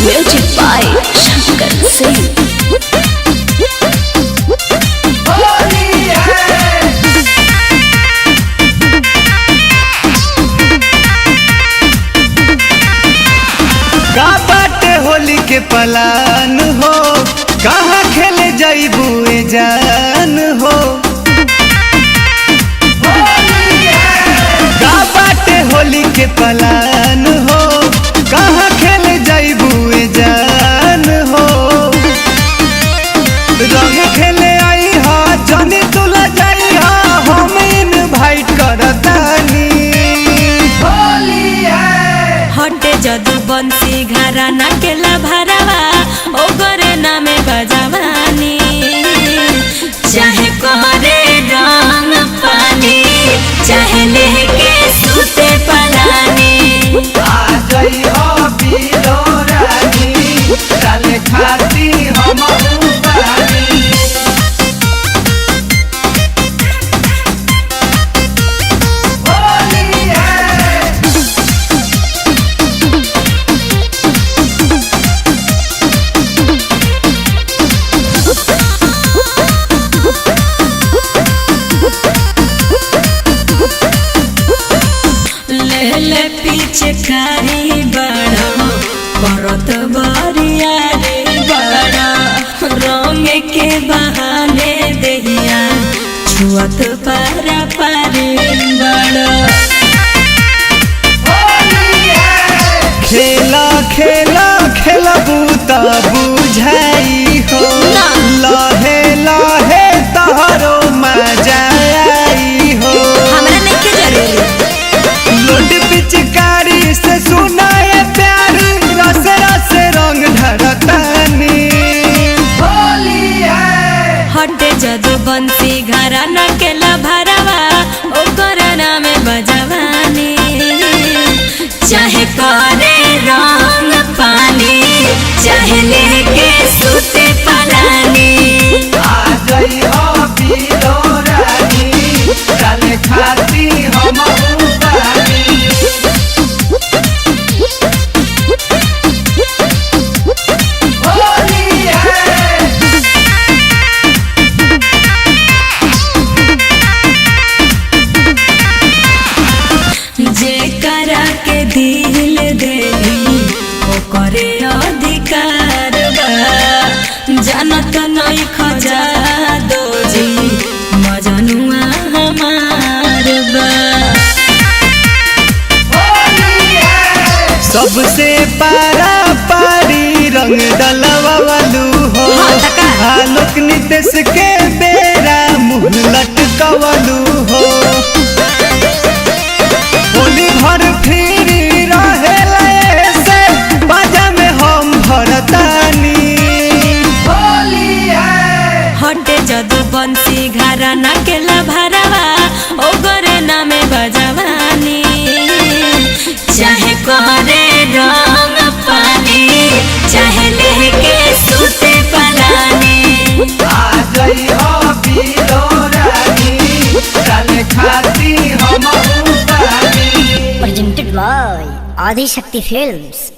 Music by Shankar Singh. का बाटे होली के पलान हो, कहाँ खेले जाइबू ए जान हो। का बाटे होली के पलान हो, कहाँ खेले जाइबू ए जान हो। रंग खेले आई हा जनी तुला जाई हा, हम इनवाइट करतानी। हटे जदू बंसी घराना के लभरवा ओकरे नामे बजवानी, चाहे करे रंग पानी चाहे लेके सुते पलानी। ले ले पीछे कारी बड़ा करत बरिया रे बड़ा, रंग के बहाने दहिया छुअत पारा पारे बड़ा। खेला खेला खेलबू त बुझाई हो, लहे लहे तोहरो मजा आई हो। हमरा नइखे जरूरी। लोट पिचकारी से सुनाए प्यार, रस रस रंग ढरतानी। हटे जदू बंसी घराना के लभरवा ओकर नामे बजवानी, चाहे करे रंग पानी चाहे लेके सुते पलानी। जे करा के दिल देली ओकरे अधिकार बा, जानत नहीं खजा दो जी मजनुआ हमार बा। सबसे पारा पारी रंग डलवालू हो, हाँ, तका। आलोक नितेश के बेरा मुँह लटकवलू हो। होली भर फ्री रहेला ऐसे बाजा में हम भरतानी। हटे जदू बंसी घराना के लभरवा ओकरे नामे बजवानी, चाहे करे रंग पानी चाहे लेके सुते पलानी। Presented by Adi Shakti Films.